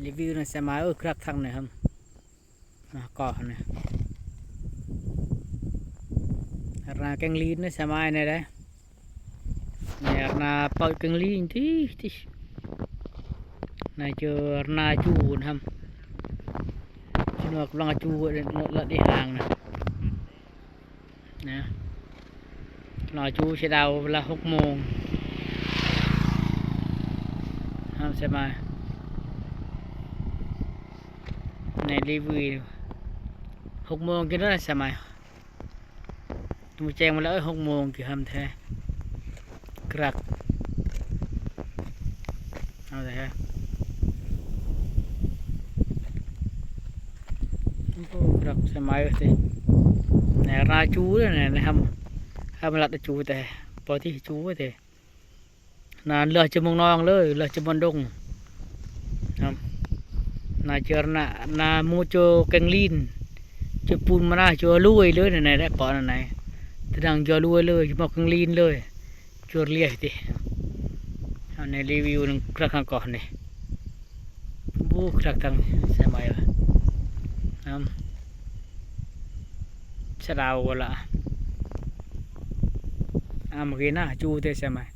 ຣີວິວນະສະມາຍ ເອີ ກະລັກທາງນີ້ຫັ້ນ ມາກໍຫັ້ນນະ ອາລາແກງລີນນະສະມາຍນີ້ໄດ໋ ນີ້ອາລາປອດແກງລີນຕິ ຕິ ນາເຈີອາລາຈູນະຫັ້ນ ຊິນອກກຳລັງຈູລະ ລະ ລະ ດີຫ່າງນະ. ນະ ລາຈູເຊດາວເວລາຫົກໂມງ ຫ້າມສະມາຍ ໃນຣີວິວ ຫົກໂມງກິນແລ້ວນະສະມາຍ ໝູ່ແຈ້ງມາແລ້ວ ເອີ ຫົກໂມງກິນຫ້າມແທ້ ກະລັກ ເອົາແທ້ ໂອ້ ກະລັກສະມາຍເອີຍ ແນວລາຈູເດີ ແນວ ແນວ ຫ້າມ ຫ້າມລັດລາຈູແທ້ ປອດທີ່ຈູແທ້ ນາເລືອກຈະມົງນອງເລີຍ ເລືອກຈະມັນດົງ ນາເຈີອາລາ ນາໝູ່ໂຈແກງລີນ ຈະປູນມານາ ຈະລວຍເລີຍ ໃນ ໃນ ໃນ ປອດນັ້ນໃນ ຕະດັງຈະລວຍເລີຍ ຈະມອກແກງລີນເລີຍ ຈວດລຽຍຕິ ເອົາໃນຣີວິວໜຶ່ງກະລັກຫາກ່ອນນີ້ ໂອ້ ກະລັກທາງສາຍໄໝວະ ອຳ ສະດາວບໍ່ລະ ອຳ ເກນາ ຈູແຕ່ສາຍໄໝ